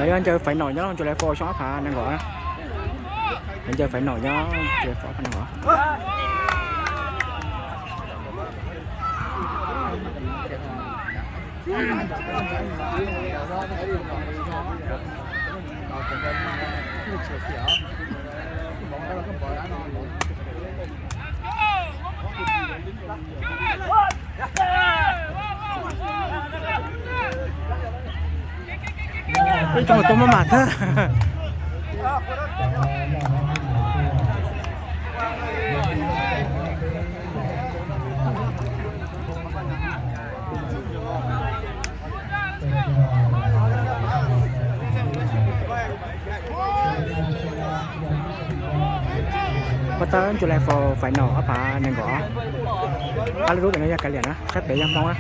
Yog ncaws final nyob July Four xyoo ob phav nees nkaum. Ncaws final nyob July Four ob phav nees nkaum. Peb tsoom tuaj maj mam xwb. Pab tawb July Four final ob phav nees nkaum ob. Pab lub rub ntawm no yog Kav Liam na, sab pem yog Hmoob na.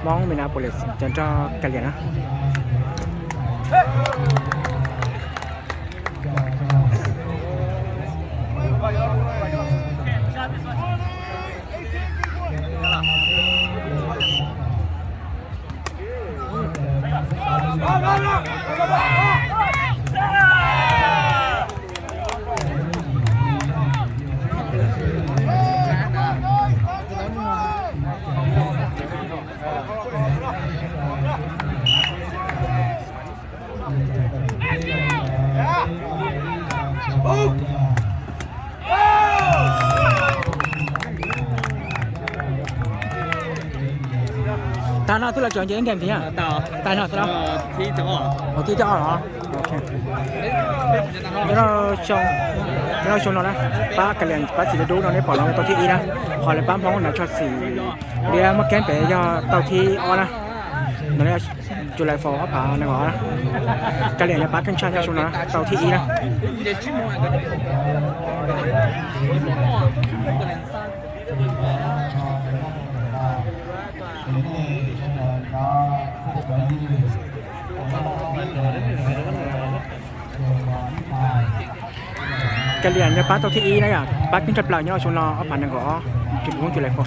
Hmoob Minneapolis cov nrog Kav Liam na. Tag no twb los tso nce game thiab. Tag no twb los. Ua thib thib ob los. Nyob rau xyoo no na, pab Kav Liam pab txiv dub dub no neb pom no tau thib ib na, ho lawv pab Hmoob no tso xim liab muaj keeb pem yog tau thib ob na. No July Four ob phav nees nkaum ob na, Kav Liam yog pab keeb tshaj nyob xyoo no tau thib ib na. Kav Liam yog pab tau thib ib na yom, pab keeb tshaj plaws nyob xyoo no ob phav nees nkaum ob, July Four.